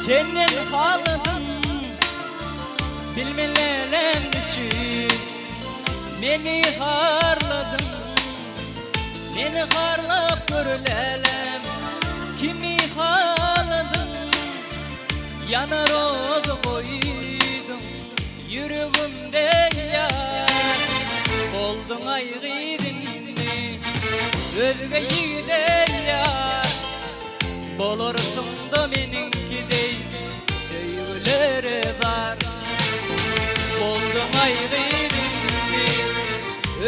Senden haladym Bilmelerem üçin Meni harladyň Meni harlap gör lälem Kimi haladyň Ýanar ot goýduň Ýüregimde ýar Bolduň aý gyz indi Özge ýigide ýar Bolarsyň-da meniňki deý Söýgülere zar Bolduň aý gyz indi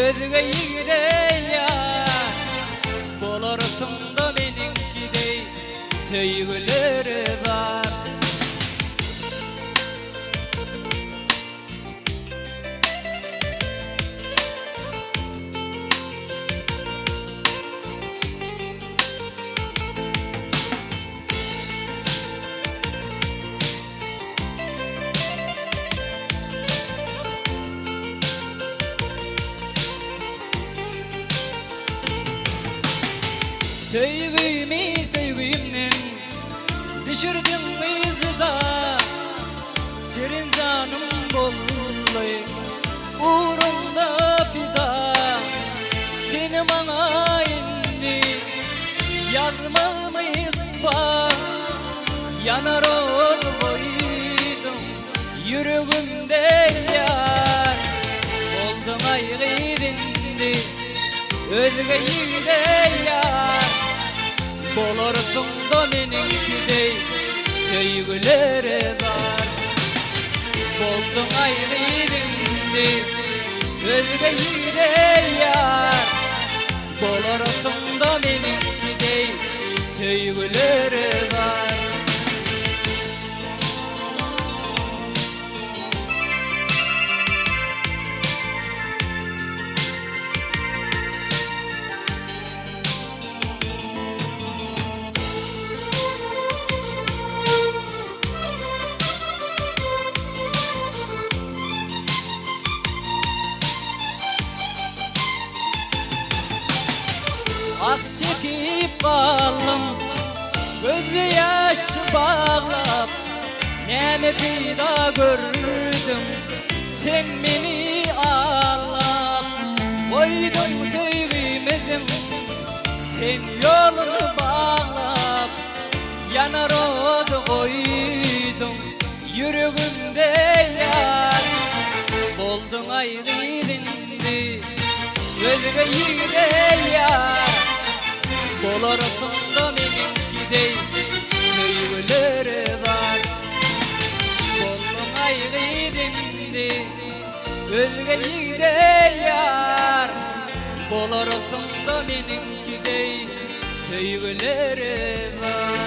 Özge ýigide ýar Bolarsyň-da meniňki deý Söýgülere zar. Söýgimi söýgimden düşürdiň yzyda Şirin janym boldy ugruňda pida Seni maňa indi ýazmazmy ykbal Ýanar ot goýduň ýüregimde ýar Bolduň aý gyz indi özge ýigide ýar Bolarsyň-da meniňki deý söýgülere zar. Bolduň aýry indi özge ýigide ýar. Bolarsyň-da meniňki deý söýgülere zar. Ah çekip galdym, gözde ýaş baglap, Näme peýda gördüň sen meni aldap, Goýduň söýgimiziň Sen ýoluny baglap, ýanar ody goýduň ýüregimde ýar. Bolduň aý gyz indi özge ýigide ýar. Bolarsyň-da meniňki deý söýgülere zar. Bolduň aý gyz indi özge ýigide ýar. Bolarsyň-da meniňki deý söýgülere zar.